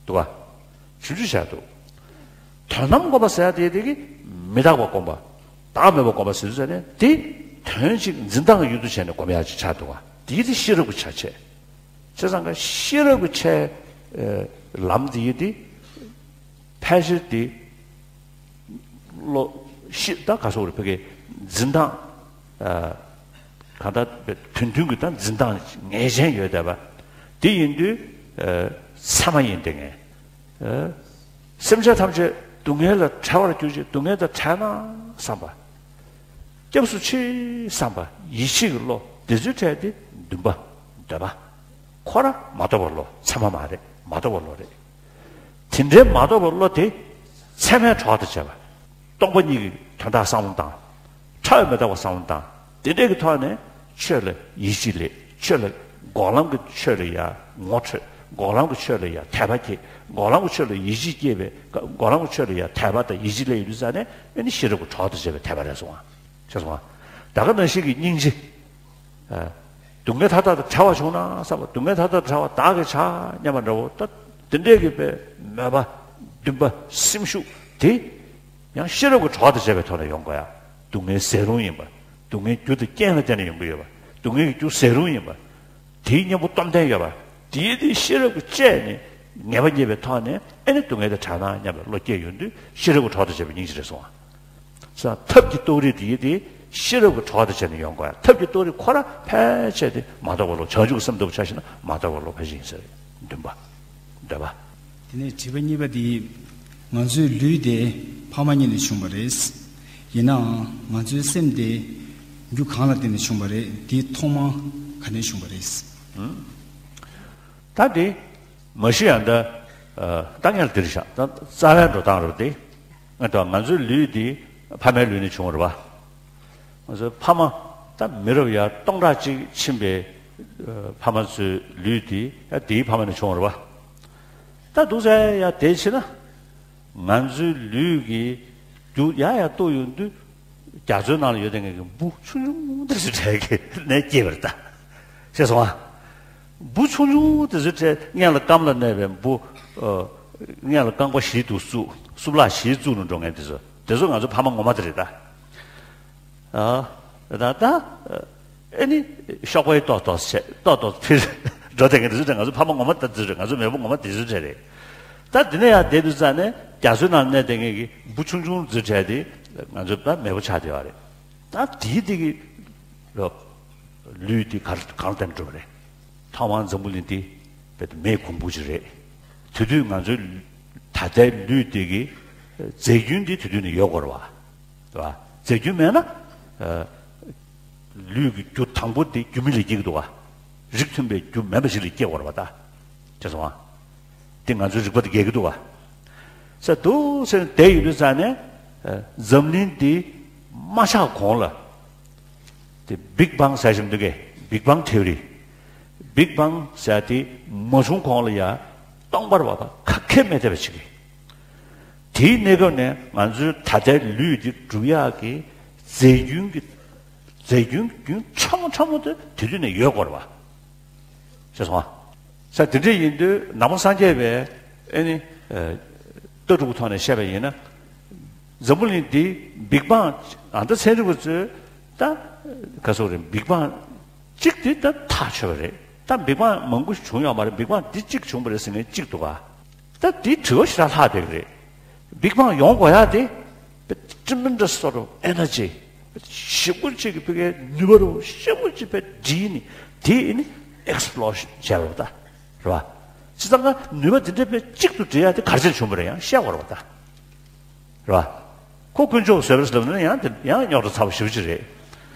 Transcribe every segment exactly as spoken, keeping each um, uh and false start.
འདུག་ག་བྱུང་ཆུབ་བྱ་འདུག་དོན་དམ་སྒོམ་པ་ཟེར་ཡ་དེ་དེ་གི་མི་རྟག་པ་སྒོམ་པ། བདག་མེད་པ་སྒོམ་པ་ཟེར་དུས་ཙ་ནས་དེ་དོན་གཅིག་འཛིན་སྟངས་ཀྱི་ཡུལ་དུ་བྱས་ནས་སྒོམ་ཡ་ཅིག་ཆགས་འདུག་ག་དེ་དེ་ཤེས་རབ་ཀྱི་ཆ་བྱས། བྱས་ཙང་ཀ་ཤེས་རབ་ཀྱི་ཆའི་ལམ་དེ་ཡི་དེ་ཕལ་ཆེར་དེ་བློ་ཤེས་ད་ག་སོགས་རེད་ཕ་གི་འཛིན་སྟངས། གང་ལྟར་དོན་མཐུན་གྱི་ད་འཛིན་སྟངས་ངེས་ཅན་ཡོད་བསྡད་པ། དེ་ཡིན་དུས་ཚད་མ་ཡིན་དེ་ངེས། སེམས་ཅན་ཐམས་ཅད་སྡུག་བསྔལ་ལ་བྲལ་བར་གྱུར་ཅིག་སྡུག་བསྔལ་དང་བྲལ་ན་བསམ་པ། སྐྱབས་སུ་མཆི་བསམ་པ་ཡིད་ཆེས་ཀྱི་བློ་དེ་ཚོའི་གྲས་དེ་འདུན་པ་འདོད་པ། ཁོ་ར་མ་རྟོགས་པའི་བློ་ཚད་མ་མ་རེད་མ་རྟོགས་པའི་བློ་རེད། དེ་འདྲའི་མ་རྟོགས་པའི་བློ་དེ་ཚད་མའི་གྲོགས་དང་བཅས་པ། སྟོང་པ་ཉིད་ཀྱི་དོན་དག་བསམ་བློ་བཏང་། ཕྲ་བའི་མི་རྟག་པ་བསམ་བློ་བཏང་། དེ་འདྲའི་གི་ཐོག་ནས་ཆོས་ལ་ཡིད་ཆེས་སླེབས། ཆོས་ལ་འགོག་ལམ་གྱི་ཆོས་ལ་ཡ་ངོ་འཕྲོད། འགོག་ལམ་གྱི་ཆོས་ལ་ཡ་དད་པ་སྐྱེས། འགོག་ལམ་གྱི་ཆོས་ལ་ཡིད་ཆེས་སྐྱེས་པའི་འགོག་ལམ་གྱི་ཆོས་ལ་ཡ་དད་པ་དང་ཡིད་ཆེས་སླེབས་ཡོང་དུས་ཙ་ནས་ཨེ་ནི་ཤེས་རབ་ཀྱི་གྲོགས་དང་བཅས་པའི་དད་པ་རེད་སོང་ང་། ཤེས་སོང་ང་། ད་ག་ནང་བཞིན་གྱི་སྙིང་རྗེ། སྡུག་བསྔལ་མཐའ་དག་དང་བྲལ་བར་བྱུང་ན་བསམ་པ། སྡུག་བསྔལ་མཐའ་དག་བྲལ་བ་བདག་གིས་བྱ་སྙམ་པ་འདྲ་བོ་ད། དེ་འདྲས་ཀྱི་པའི་མོས་པ་འདུན་པ་སེམས་ཤུགས་དེ་ཡང་ཤེས་རབ་ཀྱི་གྲོགས་དང་བཅས་པའི་ཐོག་ནས་ཡོང་དགོས་ཡ། སྡུག་བསྔལ་ཟད་རུང་ཡིན་པ། སྡུག་བསྔལ་རྒྱུ་དང་རྐྱེན་ལ་བརྟེན་ནས་ཡོང་གི་ཡོད་པ། སྡུག་བསྔལ་གྱི་རྒྱུ་ཟད་རུང་ཡིན་པ། དེའི་གཉེན་པོ་སྟོབས་ལྡན་ཡོད་པ། དེའི་དེ་ཤེས་རབ་ཀྱི་དཔྱད་ནས་ངེས་པ་རྙེད་པའི་ཐོག་ནས་ཨེ་ནི་སྡུག་བསྔལ་དེ་བྲལ་ན་སྙམ་པའི་བློ་སྐྱེས་ཡོང་དུས་ཤེས་རབ་ཀྱི་གྲོགས་དང་བཅས་པའི་སྙིང་རྗེ་རེད་སོང་ང་། ས་ཐབས་ཀྱི་རྟོགས་རིགས་དེ་ཡི་དེ་ཤེས་རབ་ཀྱི་གྲོགས་དང་བཅས་ནས་ཡོང་དགོས། ཐབས་ཀྱི་རྟོགས་རིགས་ཁོ་ར་ཕལ་ཆེར་དེ་མ་རྟོགས་པ་ལོ་བྱང་ཆུབ་ཀྱི་སེམས་ལྟ་བུ་ཆ་བཞག་ན་མ་རྟོགས་པ་ལོ་ཕལ་ཆེར་ཡིན་ས་རེད། འདུན་པ། འདོད་པ། དེ་ནས་དྲི་བ་གཉིས་པ་དེ། ང་ཚོའི་ལུས་དེ་ཕ་མ་གཉིས་ནས་བྱུང་བ་རེད། ཡིན་ནའང་ང་ཚོའི་སེམས་དེ་རྒྱུ་གང་ལ་བརྟེན་ནས་བྱུང་བ་རེད། དེའི་ཐོག་མ་ག་ནས་བྱུང་བ་རེད། ད་དེ་མ་གཞི་ཡང་ད་ད་ངས་འདིར་བཞག་ད་རྩ་བའི་འགྲོ་སྟངས་རེད་དེ། ང་ད་ང་ཚོའི་ལུས་འདི་ཕ་མའི་ལུས་ནས་བྱུང་བ་རེད་པ། ང་ཚོའི་ཕ་མ་ད་མི་རབས་ཡར་སྟོང་ཕྲག་གཅིག་ཕྱིན་པའི་ཕ་མ་ཚོའི་ལུས་འདི་ཡང་དེའི་ཕ་མ་ནས་བྱུང་བ་རེད་པ། ད་འདུག་ཟེར་ཡ་དེ་ཕྱིན་ན། ང་ཚོའི་ལུས་ཀྱི་རྒྱུ་ཡ་ཡ་གཏོགས་ཡོང་དུས་རྒྱ་མཚོའི་ནང་ལ་ཡོད་དེ་ངེད་ཀྱི་འབུ་ཆུང་ཆུང་དེ་ཚོའི་གྲས་ཀྱི་ནས་སྐྱེས་པ་རེད་ད། ཤེས་སོང་ཨ། འབུ་ཆུང་ཆུང་དེ་ཚོའི་གྲས་སྔོན་ལ་སྐམ་ལ་གནས་པའི་འབུ། སྔོན་ལ་རྐང་པ་བཞི་འདུག་གསུམ་གསུམ་ལ་བཞི་བཙུགས་ནས་འགྲོ་མཁན་དེ་ཚོ་དེ་ཚོ་ང་ཚོ་ཕ་མ་ངོ་མ་དེ་རེད་ད། ཨ། ད་ད། ཨེ་ནི། གཤོག་པའི་ཏོག་ཏོག་བྱས་ཏོག་ཏོག་འཕེལ། འགྲོ་བསྡད་མཁན་དེ་ཚོ་དེ་ང་ཚོ་ཕ་མ་ངོ་མ་ད་དེ་ཚོ་རེད། ང་ཚོ་མེས་པོ་ངོ་མ་དེ་ཚོ་དེ་རེད། ད་དེ་ནས་ཡར་བསྡད་དུས་ཙ་ནས་རྒྱ་མཚོའི་ནང་གནས་བསྡད་མཁན་གྱི་འབུ་ཆུང་ཆུང་ཚོའི་གྲས་དེ་ང་ཚོ་ད་མེས་པོ་ཆགས་བསྡད་ཡོད་རེད། ད་དེའི་དེ་གི་ལུས་དེ་ག་གང་ལ་བརྟེན་འགྲོ་བ་རེད། ཐོག་མར་འཛམ་བུ་གླིང་འདི་རྦད་དེ་མེའི་གོང་བུ་ཅིག་རེད། དེ་དུས་ང་ཚོའི་ད་ལྟའི་ལུས་དེ་གི་རྫས་རྒྱུན་འདི་དེ་དུས་ནས་ཡོད་དགོས་རེད་བ། རེད་བ། རྫས་རྒྱུན་མེད་ན། ལུས་ཀྱི་རྒྱུ་དང་པོ་དེ་རྒྱུ་མེ་ལས་སྐྱེ་གི་འདུག་བ། རིགས་མཐུན་པའི་རྒྱུ་མེད་པ་ཞིག་ལས་སྐྱེ་བར་བ་ད། ཅེས་སོང་བ། དེ་ང་ཚོའི་རིག་པ་དེ་འགལ་གྱི་འདུག་བ། ས་འདུག་ཟེར་ནས་བསྡད་ཡོད་དུས་ཙ་ནས། འཛམ་གླིང་འདི་མ་ཆགས་གོང་ལ། དེ་བིག་བང་ཟེར་བཞིན་འདུག་གས། བིག་བང་ཐེའོ་རི། བིག་བང་ཟེར་དེ་མ་བྱུང་གོང་ལ་ཡ། སྟོང་པར་བབས་པ་ག་གེ་མེད་བསྡད་པ་ཞིག་གིས། དེའི་གནས་སྐབས་ནས་ང་ཚོའི་ད་ལྟའི་ལུས་འདི་སྒྲུབ་ཡག་གི་རྫས་རྒྱུན་གྱི། རྫས་རྒྱུན་རྒྱུན་ཕྲ་མོ་ཕྲ་མོ་དེ་དེ་དུས་ནས་ཡོད་དགོས་རེད་བ། ཤེས་སོང་ཨ། ས་དེ་འདྲ་ཡིན་དུས་ནང་པ་སངས་རྒྱས་པས་ཨེ་ནི། ལྟ་གྲུབ་ཀྱི་ཐོག་ནས་བཤད་པ་ཡིན་ན། འཛམ་བུ་གླིང་འདི་བིག་བང་ཨ་མདོ་ཚན་རིག་པ་ཚོས་ད་ག་སོག་རེད། བིག་བང་གཅིག་དེ་ད་ཐག་ཆོད་པ་རེད། ད་བིག་བང་མང་པོ་བྱུང་ཡོད་མ་རེད། བིག་བང་འདི་གཅིག་བྱུང་བ་རེད་ཟེར་མཁན་གཅིག་འདུག་ག་ད་འདི་དྲི་བ་ཞེ་དྲག་ལྷག་བསྡད་ཀྱི་རེད། བིག་བང་ཡོང་དགོས་ཡ་དེ། Tremendous sort of energy། ཞེ་པོ་ཅིག་གི་ཕ་གིའི་ནུས་པ་རུ་ཞེ་པོ་ཅིག་པའི་བསྒྲིལ་ནས་དེ་ནི་explosion་བྱས་པ་རེད་ད། རེད་བ། སྤྱིར་བཏང་ནུས་པ་དེ་འདྲ་པའི་གཅིག་ཏུ་བསྒྲིལ་ཡ་དེ་ག་རེ་བྱས་བྱུང་བ་རེད་ཡང་བཤད་དགོས་རེད་བ་ད། རེད་བ། ཁོ་དཀོན་མཆོག་བཟོས་པ་ཟེར་ལབ་ན་ཡང་དེ་ཡང་རྙོག་དྲ་ཚ་པོ་ཞེ་པོ་ཅིག་རེད།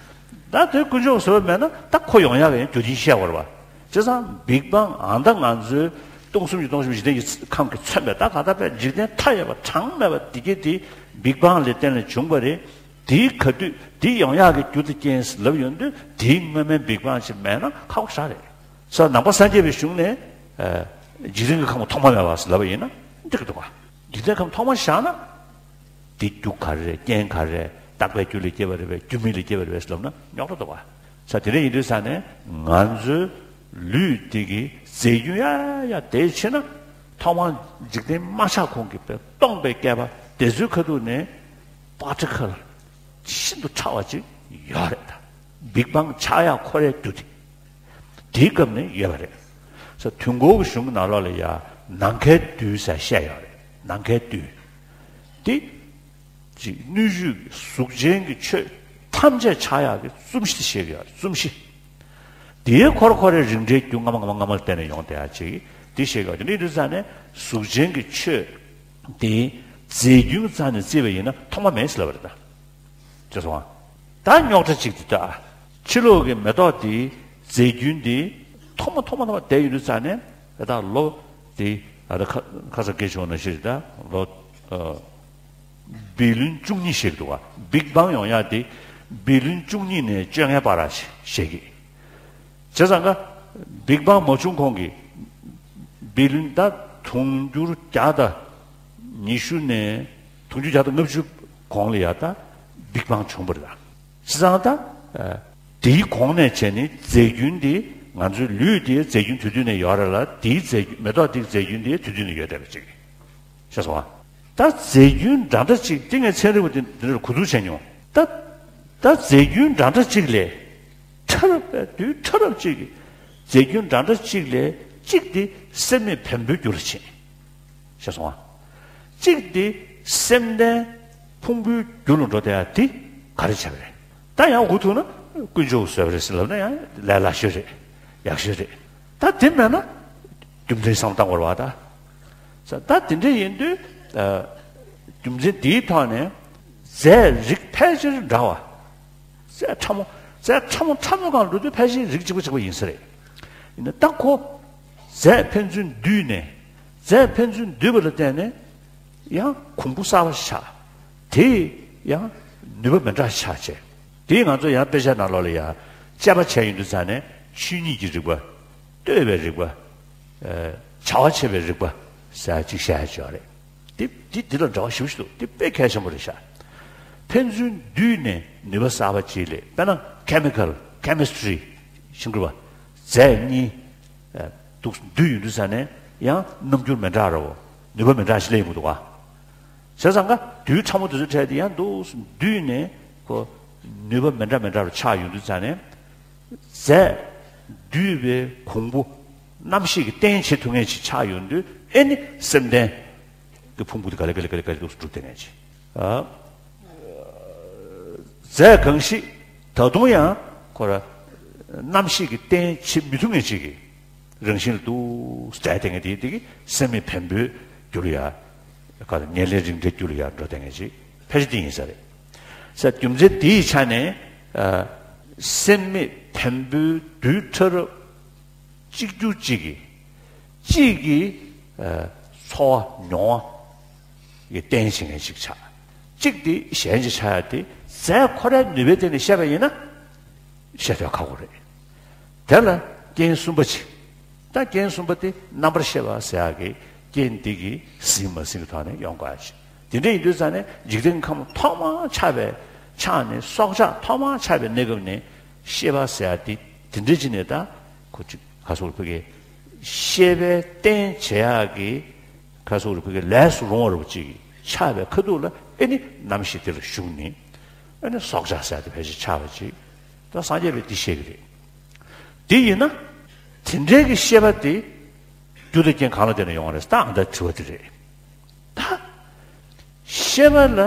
ད་དེ་དཀོན་མཆོག་བཟོས་པ་མེད་ན་ད་ཁོ་ཡོང་ཡག་གི་ཡང་རྒྱུ་རྐྱེན་བཤད་དགོས་རེད་བ། བྱས་ཙང་བིག་བང་ཨ་མདའ་ང་ཚོའི་སྟོང་གསུམ་གྱི་སྟོང་གསུམ་འཇིག་རྟེན་གྱི་ཁམས་ཀྱིས་མཚོན་པའི་ད་ག་ད་པའི་འཇིག་རྟེན་མཐའ་ཡས་པ་གྲངས་མེད་པ་འདི་གས་དེ་བིག་བང་ལས་བརྟེན་ནས་བྱུང་བ་རེད། དེའི་ག་དུས་དེ་ཡོང་ཡག་གི་རྒྱུ་དང་རྐྱེན་ལབ་ཡོང་དུས་དེའི་སྔོན་མའི་བིག་བང་ཞིག་མེད་ན་ཁག་པོ་ཞེ་དྲག་རེད། ས་ནང་པ་སངས་རྒྱས་པའི་གཞུང་ནས་འཇིག་རྟེན་གྱི་ཁམས་ཐོག་མ་མེད་པ་ལབ་པ་ཡིན་ན་འགྲིག་གི་འདུག་ག་འཇིག་རྟེན་ཁམས་ཐོག་མ་བཞག་ན། དེ་རྒྱུ་ག་རེ་རེད། རྐྱེན་ག་རེ་རེད། རྟག་པའི་རྒྱུ་ལས་སྐྱེས་པ་རེད་པས། རྒྱུ་མེད་ལས་སྐྱེས་པ་རེད་པས་ལབ་ན་རྙོག་དྲ་འདུག་བ། ས་དེ་འདྲ་ཡིན་དུས་ས་ནས་ང་ཚོའི་ལུས་དེ་གི་རྫས་རྒྱུན་ཡ་ཡ་དེ་ཕྱིན་ན་ ཐོག་མར་འཇིག་རྟེན་མ་ཆགས་གོང་གི་དཔེ་སྟོང་པའི་བསྐལ་པ་དེ་ཚོའི་ཁ་ཐུག་ནས་པར་ཊི་ཁལ་ཤིན་ཏུ་ཕྲ་བ་ཅིག་ཡོད་རེད་ད། བིག་བང་ཆགས་ཡག་ཁོ་རའི་རྒྱུ་དེ། དེའི་སྐབས་ནས་ཡོད་པ་རེད། ས་དུས་འཁོར་གྱི་གཞུང་གི་ནང་ལོགས་ལ་ཡ་ནམ་མཁའི་རྡུལ་ཟེར་བཤད་ཡོད་རེད། ནམ་མཁའི་རྡུལ་དེ། ཅིག་སྣོད་བཅུད་ཀྱི་གཟུགས་ཅན་གྱི་ཆོས་ཐམས་ཅད་ཆགས་ཡག་གི་རྩོམ་གཞི་དེ་བཤད་ཀྱི་ཡོད་རེད། རྩོམ་གཞི། དེའི་འཁོར་འཁོར་རེ་རིགས་འགྲེའི་རྒྱུ་སྔ་མ་སྔ་མ་སྔ་མ་ལ་བརྟེན་ནས་ཡོང་བསྡད་ཡག་ཅིག་དེ་བཤད་ཀྱི་ཡོད་རེད། དེ་འདྲ་ཡིན་དུས་ཙང་ནས་གཟུགས་ཅན་གྱི་ཆོས་དེ་རྫས་རྒྱུན་རྩ་ནས་བརྩིས་པ་ཡིན་ན་ཐོག་མ་མེད་ཟེར་ལབ་པ་རེད་ད། ཅེས་སོང་ང་། ད་རྙོག་དྲ་གཅིག་དེ་ད། ཕྱི་ལོགས་ཀྱི་མེ་ཏོག་དེའི་རྫས་རྒྱུན་དེ་ཐོག་མ་ཐོག་མ་ཐོག་མ་བསྡད་ཡོད་དུས་ཙང་ནས་ད་ལོ་དེ་ཨ་ད་ཁ་ཁ་ས་སྐད་བྱུང་ན་ཞིག་ད་ལོ་ཨ་བི་ལིན་བཅུ་གཉིས་ཞིག་འདུག་བ། བིག་བང་ཡོང་ཡག་དེ་བི་ལིན་བཅུ་གཉིས་ནས་བཅོ་ལྔའི་བར་ཞིག་བཤད་ཀྱི། བྱས་ཙང་ཀ་བིག་བང་མ་བྱུང་གོང་གི་བི་ལིན་ད་དུང་འགྱུར་བརྒྱ་དང་ཉི་ཤུ་ནས་དུང་ཕྱུར་བརྒྱ་དང་ལྔ་བཅུ་གོང་ལ་ཡ་ད་བིག་བང་བྱུང་བ་རེད་ད། བྱས་ཙང་ད་ཨ་དེའི་གོང་ནས་བྱས་ནས་རྫས་རྒྱུན་དེ་ང་ཚོའི་ལུས་དེའི་རྫས་རྒྱུན་དེ་དུས་ནས་ཡོད་རེད་ལ། དེའི་རྫས་རྒྱུན་མེ་ཏོག་དེའི་རྫས་རྒྱུན་དེ་དུས་ནས་ཡོད་བསྡད་པ་ཅིག་ཤེས་སོང་ང་། ད་རྫས་རྒྱུན་འདྲ་འདྲ་ཅིག་དེ་ངས་ཚན་རིག་པ་དེ་འདི་འདྲ་གོ་བསྡུར་བྱས་མྱོང་། ད་ད་རྫས་རྒྱུན་འདྲ་འདྲ་ཅིག་ལས། ཕྲ་རབ་པའི་རྡུལ་ཕྲ་རབ་ཅིག་གི་རྫས་རྒྱུན་འདྲ་འདྲ་ཅིག་ལས་གཅིག་དེ་སེམས་མེད་བེམ་པོའི་རྒྱུ་ལ་ཕྱིན། ཤེས་སོང་ང་། གཅིག་དེ་སེམས་ལྡན་ཕུང་པོའི་རྒྱུ་ལ་འགྲོ་བསྡད་ཡ་དེ་ག་རེ་བྱས་པ་རེད། ད་ཡང་འུ་ཐུག་ན་དཀོན་མཆོག་གིས་བཟོས་པ་རེད་ཟེར་ལབ་ན་ཡང་ལས་སླ་ཤོས་རེད། ཡག་ཤོས་རེད། ད་དེ་མེད་ན་རྒྱུ་མཚན་བསམ་བློ་བཏང་དགོས་རེད་བ་ད། ད་དེ་འདྲ་ཡིན་དུས་ཨ་རྒྱུ་མཚན་དེའི་ཐོག་ནས་རྫས་རིགས་ཕལ་ཆེར་འདྲ་བ། རྫས་ཕྲ་མོ། རྫས་ཕྲ་མོ་ཕྲ་མོ་སྒང་འགྲོ་དུས་ཕལ་ཆེར་རིགས་གཅིག་པ་གཅིག་པ་ཡིན་ས་རེད། ཡིན་ན་ད་ཁོ་རྫས་ཕན་ཚུན་བསྡུས་ནས་རྫས་ཕན་ཚུན་བསྡུས་པ་ལ་བརྟེན་ནས་ཡང་གོང་བུ་གསར་པ་ཆགས། དེ་ཡང་ནུས་པ་མི་འདྲ་ཆགས་བྱས། དེ་ང་ཚོ་ཡང་དཔེ་ཆ་ནང་ལོགས་ལ་ཡང་དཔྱད་པ་བྱས་ཡོང་དུས་ཙང་ནས་ཆོས་ཉིད་ཀྱི་རིག་པ། ལྟོས་པའི་རིག་པ། ཨ་བྱ་བ་བྱེད་པའི་རིག་པ་ཟེར་ཡ་གཅིག་བཤད་ཡ་ཅིག་ཡོད་རེད། དེ་དེ་དེ་ལ་འབྲེལ་བ་ཞེ་པོ་ཞིག་འདུག་དེ་དཔེ་གལ་ཆེན་པོ་རེད་ཤག་ཕན་ཚུན་བསྡུས་ནས་ནུས་པ་གསར་པ་ཅིག་སླེབས། དཔེར་ན་ཁེ་མི་ཀལ། ཁེ་མི་སི་ཊི་རི་ཤེས་ཀྱི་རེད་པ། རྫས་གཉིས་ཨ་འདུག་བསྡུས་ཡོང་དུས་ཙང་ནས་ཡང་རྣམ་འགྱུར་མི་འདྲ་ར་བོ། ནུས་པ་མི་འདྲ་ཞིག་སླེབས་ཡོང་གི་འདུག་ག་བྱས་ཙང་ཀ་རྡུལ་ཕྲ་མོ་དེ་ཚོ་འཕྲད་དེ་ཡང་འདུག་བསྡུས་ནས་ཁོ་ནུས་པ་མི་འདྲ་མི་འདྲ་རུ་ཆགས་ཡོང་དུས་ཙང་ནས། རྫས་འདུས་པའི་གོང་བུ་རྣམ་ཤེས་ཀྱི་རྟེན་བྱེད་ཐུབ་མཁན་ཅིག་ཆགས་ཡོང་དུས་ཨེ་ནི་སེམས་ལྡན་གྱི་ཕུང་པོ་དེ་ག་ལེ་ག་ལེ་ག་ལེ་ག་ལེ་འདུག་སེ་གྲུབ་བསྡད་མཁན་ཅིག་ཨ། རྫས་གང་ཞིག་ད་དུང་ཡང་ཁོ་ར་རྣམ་ཤེས་ཀྱི་རྟེན་བྱེད་མི་ཐུབ་མཁན་ཅིག་གི་རང་བཞིན་ལ་འདུག་སེ་བསྡད་མཁན་དེ་དེ་གི་སེམས་མེད་བེམ་པོའི་རྒྱུ་ལ་ཡ། ག་ལ་ངེས་ལེགས་རིགས་འགྲེའི་རྒྱུ་ལ་ཡ་འགྲོ་བསྡད་མཁན་ཅིག་ཕལ་ཆེར་དེ་ཡིན་ས་རེད། ས་རྒྱུ་མཚན་དེའི་ཆ་ནས་ཨ་སེམས་མེད་བེམ་པོའི་རྡུལ་ཕྲ་རབ་གཅིག་གྱུར་གཅིག་གིས་གཅིག་གིས་ཨ་ཚོར་བ་མྱོང་བ་གི་རྟེན་བྱེད་མཁན་ཅིག་ཆགས། གཅིག་དེ་གཞན་གྱི་ཆགས་ཡ་དེ་རྫས་ཁོ་རའི་ནུས་པའི་སྟེང་ནས་བཤད་པ་ཡིན་ན་བཤད་ཐུབ་ཁག་པོ་རེད། དེ་ལ་རྐྱེན་གསུམ་པ་ཅིག་ད་རྐྱེན་གསུམ་པ་དེ་རྣམ་པར་ཤེས་པ་ཟེར་ཡག་གི་རྐྱེན་འདི་གིས་ཟིན་མ་ཟིན་གྱི་ཐོག་ནས་ཡོང་དགོས་ཡ་ཅིག་དེ་འདྲ་ཡིན་དུས་ཙང་ནས་འཇིག་རྟེན་ཁམས་ཐོག་མར་ཆགས་པའི་ཆགས་ནས་སྲོག་ཆགས་ཐོག་མར་ཆགས་པའི་གནས་སྐབས་ནས་ཤེས་པ་ཟེར་ཡ་དེ་དེ་འདྲ་ཅིག་ནས་ད་ཁོ་ཅིག་ག་སོགས་ཕ་གི་ཤེས་པའི་རྟེན་བྱེད་ཡག་གི་ག་སོགས་ཕ་གི་ལས་སུ་རུང་བ་རུ་ཅིག་ཆགས་པའི་ཁ་ཐུག་ལ་ཨེ་ནི་རྣམ་ཤེས་དེ་ལ་ཞུགས་ནས་ཨེ་ནི་སྲོག་ཆགས་ཟེར་ཡ་དེ་ཕལ་ཆེར་ཆགས་པ་ཅིག་ད་སངས་རྒྱས་པས་འདི་བཤད་ཀྱི་རེད། དེ་ཡིན་ན། དེ་འདྲའི་གི་ཤེས་པ་དེ། རྒྱུ་དང་རྐྱེན་གང་ལ་བརྟེན་ནས་ཡོང་བ་རེད་ད་ཨ་ད་དྲི་བ་དེ་རེད། ད། ཤེས་པ་ལ།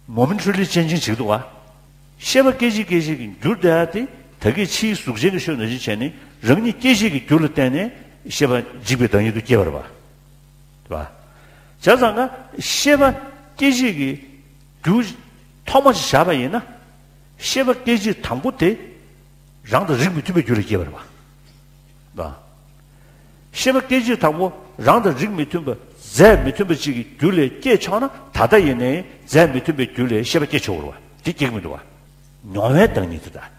མོ་མེན་ཊ་རི་ལི་ཅེན་ཇིང་བྱེད་ཀྱི་འདུག་བ། ཤེས་པ་སྐད་ཅིག་སྐད་ཅིག་གིས་འགྱུར་བསྡད་ཡ་དེ་ད་གིན་ཕྱིའི་གཟུགས་ཅན་གྱི་ཆོས་ནང་བཞིན་བྱས་ནས་རང་ཉིད་སྐད་ཅིག་གི་རྒྱུ་ལ་བརྟེན་ནས་ཤེས་པ་འཇིག་པའི་བདག་ཉིད་དུ་སྐྱེ་བ་རེད་བ། རེད་བ། བྱས་ཙང་ཀ་ཤེས་པ་སྐད་ཅིག་གི་རྒྱུ་ཐོག་མ་ཅིག་བཞག་པ་ཡིན་ན། ཤེས་པ་སྐད་ཅིག་དང་པོ་དེ་རང་དང་རིགས་མི་མཐུན་པའི་རྒྱུ་ལ་སྐྱེས་པ་རེད་བ། ཤེས་པ་སྐད་ཅིག་དང་པོ་རང་དང་རིགས་མི་མཐུན་པ་རྫས་མི་མཐུན་པ་ཅིག་གི་རྒྱུ་ལས་སྐྱེས་ཆོག་ན་ད་ལྟ་ཡིན་ནའི་རྫས་མི་མཐུན་པའི་རྒྱུ་ལས་ཤེས་པ་སྐྱེ་ཆོག་གི་རེད་བ། དེ་སྐྱེ་གི་མི་འདུག་བ། མྱོང་བའི་བདག་ཉིད་དེ་དང་།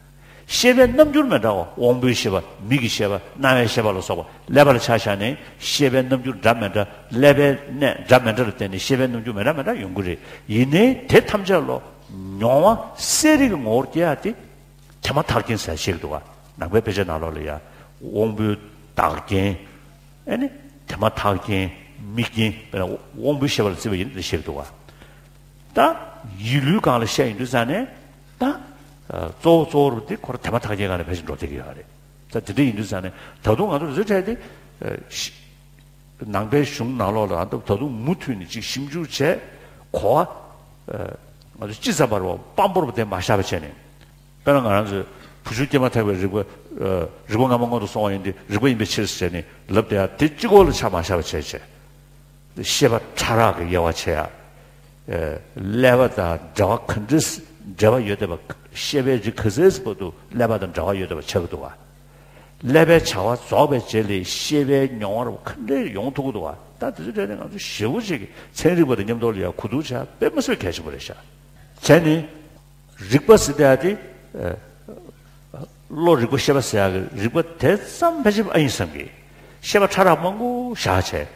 ཤེས་པའི་རྣམ་འགྱུར་མི་འདྲ་བ་དབང་པོའི་ཤེས་པ་མིག་གི་ཤེས་པ་རྣ་བའི་ཤེས་པ་ལ་སོགས་པ་ཀླད་པ་ལ་ཆ་བཞག་ནས་ཤེས་པའི་རྣམ་འགྱུར་འདྲ་མི་འདྲ་ཀླད་པའི་གནས་འདྲ་མི་འདྲ་ལ་བརྟེན་ནས་ཤེས་པའི་རྣམ་འགྱུར་མི་འདྲ་མི་འདྲ་ཡོང་གི་རེད། ཡིན་ནའི་དེ་ཐམས་ཅད་ལོ་མྱོང་བ་གསལ་རིག་གི་ངོ་བོར་སྐྱེ་ཡ་དེ། དེ་མ་ཐག་རྐྱེན་ཟེར་བཤད་ཀྱི་འདུག་བ། ནང་པའི་དཔེ་ཆ་ནང་ལོགས་ལ་ཡ། དབང་པོའི་བདག་རྐྱེན། ཨེ་ནི། དེ་མ་ཐག་རྐྱེན་དམིགས་རྐྱེན་དཔེར་ན་དབང་པོའི་ཤེས་པ་ལ་བརྩི་བ་ཡིན་ན་དེ་ཤེས་འདུག་བ། ད་ཡིད་ལུས་སྒང་ལ་བཤད་ཡོང་དུས་ཙང་ནས་ད་གཙོ་བོ་གཙོ་བོ་རུ་དེ་ཁོ་ར་དེ་མ་ཐག་རྐྱེན་སྒང་ལ་ཕལ་ཆེར་འགྲོ་བསྡད་ཀྱི་ཡོད་རེད། ད་དེ་འདྲ་ཡིན་དུས་ཙང་ནས་ད་དུང་ང་ཚོ་རི་ཁྲལ་དེ་ནང་པའི་གཞུང་ནང་ལོགས་ལ་ད་དུང་མུ་མཐུད་ནས་ཅིག་ཞིབ་འཇུག་བྱས་གོ་བ་ང་ཚོ་ཅི་ཙམ་པར་བ་དཔང་པོར་བ་དེ་མ་བཞག་པ་བྱས་ནས། དཔེར་ན་ང་རང་ཚོས་བུ་ཆུང་སྐྱེས་མ་ཐག་པའི་རིག་པ། རིག་པ་སྔ་མ་སྔོན་དུ་སོང་བ་ཡིན་ཏེ་རིག་པ་ཡིན་པའི་ཕྱིར་ཟེར་ནས་ལབ་བསྡད་ཡ་དེ་གཅིག་པོ་ལ་ཆ་མ་བཞག་པ་བྱས་བྱས། ཤེས་པ་ཕྲ་རགས་ཀྱི་དབྱེ་བ་ཕྱེ་ཡ། ཀླད་པ་དང་འབྲེལ་བ་ག་འདྲ་འབྲེལ་བ་ཡོད་བསྡད་པ། ཤེས་པའི་རིགས་ག་ཚད་བར་དུ་ཀླད་པ་དང་འབྲེལ་བ་ཡོད་བསྡད་པ་ཆགས་ཀྱི་འདུག་བ། ཀླད་པའི་བྱ་བ་རྫོགས་པའི་རྗེས་ལ་ཤེས་པའི་མྱོང་བ་ག་འདྲ་ཡོང་ཐུབ་ཀྱི་འདུག་བ། ད་དེ་ཚོའི་གྲས་ནས་ང་ཚོ་ཞེ་པོ་ཅིག་ཚན་རིག་པ་དང་མཉམ་དུ་ལ་ཡ་གོ་བསྡུར་བྱ་དཔེ་མི་སྲིད་པའི་གལ་ཆེན་པོ་རེད་ཤག་བྱས་ནས། རིག་པ་ཟེར་ཡ་དེ། བློ་རིག་པ་ཤེས་པ་ཟེར་ཡ་གི་རིག་པ་དེ་ཙམ་ཕལ་ཆེར་ཨ་ཡིན་བསམ་གི། ཤེས་པ་ཕྲ་རགས་མང་པོ་བཞག་བྱས།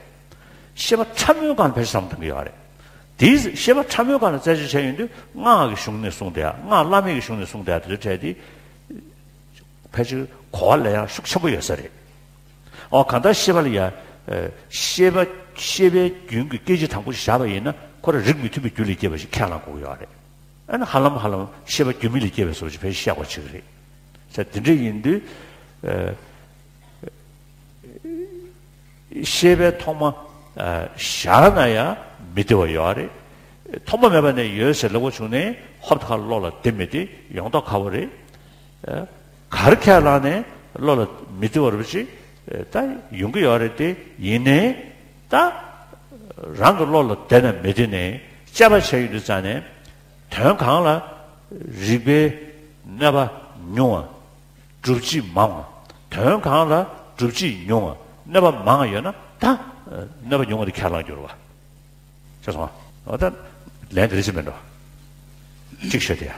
ཤེས་པ་ཕྲ་མོའི་སྒང་ལ་ཕལ་ཆེར་བསམ་བཏང་གི་ཡོད་རེད། དེའི་ཤེས་པ་ཕྲ་མོའི་སྒང་ལ་རྩད་གཅོད་བྱས་ཡོང་དུས་སྔགས་ཀྱི་གཞུང་ནས་གསུངས་བསྡད་ཡ། སྔགས་བླ་མེད་ཀྱི་གཞུང་ནས་གསུངས་བསྡད་ཡ་དེ་ཚོའི་གྲས་དེ། ཕལ་ཆེར་གོ་བ་ལེན་ཡ་ཤུགས་ཆེན་པོ་ཡོད་ས་རེད། ཨོ་གང་ལྟར་ཤེས་པ་ལ་ཡ། ཤེས་པ་ཤེས་པའི་རྒྱུན་གྱི་སྐད་ཅིག་དང་པོ་ཞིག་བཞག་པ་ཡིན་ན་ཁོ་རང་རིགས་མི་མཐུན་པའི་རྒྱུ་ལས་སྐྱེས་པ་ཞིག་ཁས་བླངས་དགོས་ཀྱི་ཡོད་རེད། ཨ་ནི་ཧ་ལམ་ཧ་ལམ་ཤེས་པ་རྒྱུ་མེད་ལས་སྐྱེས་པའི་བཟོ་ཅིག་ཕལ་ཆེར་བཤད་དགོས་ཆགས་ཀྱི་རེད། ས་དེ་འདྲ་ཡིན་དུས། ཤེས་པའི་ཐོག་མ་བཞག་ན་ཡང་མི་བདེ་བ་ཡོད་རེད། ཐོག་མ་མེད་པ་ནས་ཡོད་ཟེར་ལབ་པ་བྱུང་ནས་ཧོབ་ཁ་བློ་ལ་བདེ་མི་བདེ་ཡོང་མདོག་ཁ་པོ་རེད། གར་ཁས་བླངས་ནས་བློ་ལ་མི་བདེ་བ་རུ་ཅིག་ད་ཡོང་གི་ཡོད་རེད་དེ་ཡིན་ནའི་ད་རང་གི་བློ་ལ་བདེ་ན་མི་བདེ་ནས་དཔྱད་པ་བྱས་ཡོང་དུས་ཙང་ནས་དོན་གང་ལ་རིགས་པའི་གནོད་པ་ཉུང་བ། སྒྲུབ་བྱེད་མང་བ། དོན་གང་ལ་སྒྲུབ་བྱེད་ཉུང་བ་གནོད་པ་མང་བ་ཡོད་ན་ད་གནོད་པ་ཉུང་བ་དེ་ཁས་བླངས་འགྱུར་བ། ཤེས་སོང་ཨ། འོ་ད་ལན་དེ་རེ་ཅི་མིན་འགྲོ། གཅིག་ཤོད་དེ་ཡ།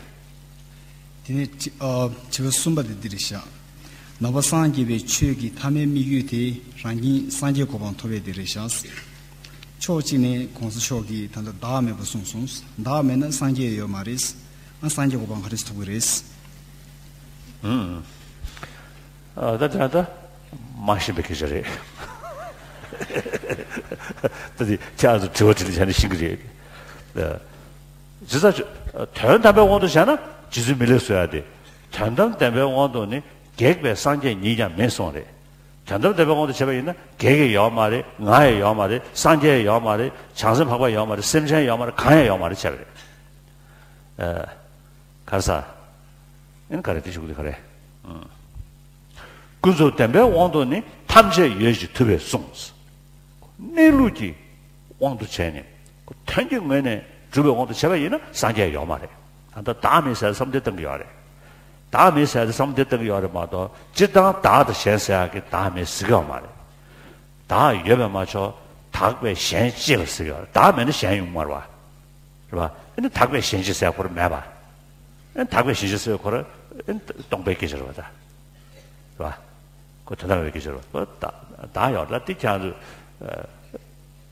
དེ་ནས་དྲི་ཨ་དྲི་བ་གསུམ་པ་དེ་འདི་རེད་ཤག་ནང་པ་སངས་རྒྱས་པའི་ཆོས་ཀྱི་མཐའ་མའི་དམིགས་ཡུལ་དེ་རང་ཉིད་སངས་རྒྱས་གོ་འཕང་ཐོབ་པའི་དེ་རེད་ཤག་ཕྱོགས་གཅིག་ནས་གོང་ས་མཆོག་གིས་ད་ལྟ་བདག་མེད་པ་གསུངས་སོང་། བདག་མེད་ན་སངས་རྒྱས་ཡོད་མ་རེད། ཨ་སངས་རྒྱས་གོ་འཕང་ག་རེ་ཐོབ་ཀྱི་རེད། ཨ་ད་དེ་ད་མ་ཤེས་པའི་སྐད་ཆ་རེད། ད་དེ་ཁྱེད་ཚོ་དྲི་བ་དྲིས་ལན་བྱས་ན་ཤེས་ཀྱི་རེད། ད་ཇི་ལྟར་དོན་དམ་པའི་དབང་དུ་བྱས་ན་རྗེ་བཙུན་མི་ལས་བཟོ་ཡ་དེ། དོན་དམ་བདེན་པའི་དབང་དུ་ནི་གེགས་པའི་སངས་རྒྱས་ཉིད་ཀྱང་མེད་གསུངས་རེད། དོན་དམ་བདེན་པའི་དབང་དུ་བྱས་པ་ཡིན་ན་གེགས་ཡང་ཡོད་མ་རེད། ང་ཡང་ཡོད་མ་རེད། སངས་རྒྱས་ཡང་ཡོད་མ་རེད། བྱང་སེམས་འཕགས་པ་ཡང་ཡོད་མ་རེད། སེམས་ཅན་ཡང་ཡོད་མ་རེད། གང་ཡང་ཡོད་མ་རེད་བྱས་པ་རེད། ཨ། ག་རེ་ཟ། ཨེ་ནི་ག་རེ་དེ་ཞུ་གི་འདུག་ག་རེ། ཨང་། ཀུན་རྫོབ་བདེན་པའི་དབང་དུ་ནི་ཐམས་ཅད་ཡོད་ཅེས་ཐུབ་པས་གསུངས། གནས་ལུགས་ཀྱི་དབང་དུ་བྱས་ནས་དོན་གྱི་ངོས་ནས་སྒྲུབ་པའི་དབང་དུ་བྱས་པ་ཡིན་ན་སངས་རྒྱས་ཡོད་མ་རེད། ད་ལྟ་བདག་མེད་ཟེར་བསམ་བློ་བཏང་གི་ཡོད་རེད། བདག་མེད་ཟེར་བསམ་བློ་བཏང་གི་ཡོད་རེད་མ་གཏོགས་སྤྱིར་བཏང་བདག་དང་གཞན་ཟེར་ཡག་གི་བདག་མེད་ཟེར་གི་ཡོད་མ་རེད། བདག་ཡོད་པས་མ་ཆོག་དག་པས་གཞན་གཅེས་པར་ཟེར་གི་ཡོད་རེད། བདག་མེད་ན་གཞན་ཡོང་མ་རེད་བ། རེད་པ། ཨེ་ནི་དག་པས་གཞན་གཅེས་ཟེར་ཁོ་རང་མེད་པ། ཨེ་ནི་དག་པས་གཞན་གཅེས་ཟེར་ཁོ་རང་ཨེ་ནི་སྟོང་པའི་སྐད་ཆ་རེད་པ་ད། རེད་པ། ཁོ་དོན་དམ་པའི་སྐད་ཆ་རེད་པ། ཁོ་བདག་བདག་ཡོད་ལ་དེ་ཁྱེད་ཚོ།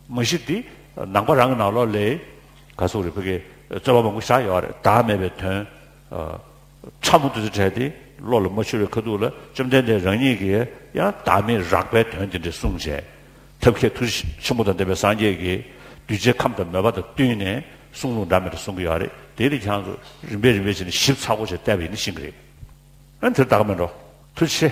མ་གཞི་དེ་ནང་པ་རང་གི་ནང་ལོགས་ལ་ག་ཚོད་རེད་ཕ་གི་རྩོད་པ་མང་པོ་བཞག་ཡོད་རེད། བདག་མེད་པའི་དོན། ཕྲ་མོ་དེ་ཚོ་བྲལ་ཏེ་བློ་ལ་མ་ཆུད་པའི་ཁ་ཐུག་ལ་བཅོམ་ལྡན་འདས་རང་ཉིད་ཀྱིས་ཡང་བདག་མེད་རགས་པའི་དོན་དེ་འདྲ་གསུངས་བྱས། ཐབས་མཁས་ཐུགས་རྗེ་ཆེན་པོ་དང་ལྡན་པའི་སངས་རྒྱས་ཀྱིས་གདུལ་བྱའི་ཁམས་དང་མོས་པ་དང་བསྟུན་ནས་གསུང་ལུགས་འདྲ་མི་འདྲ་གསུང་གི་ཡོད་རེད། དེ་ལ་ཁྱེད་ཚོ་རིམ་པས་རིམ་པས་བྱས་ནས་ཞིབ་ཚགས་པོ་བྱས་བལྟས་པ་ཡིན་ན་ཤེས་ཀྱི་རེད། ཨ་ནི་དེར་བདག་མེད་འགྲོ། ཐུགས་རྗེ་ཆེ།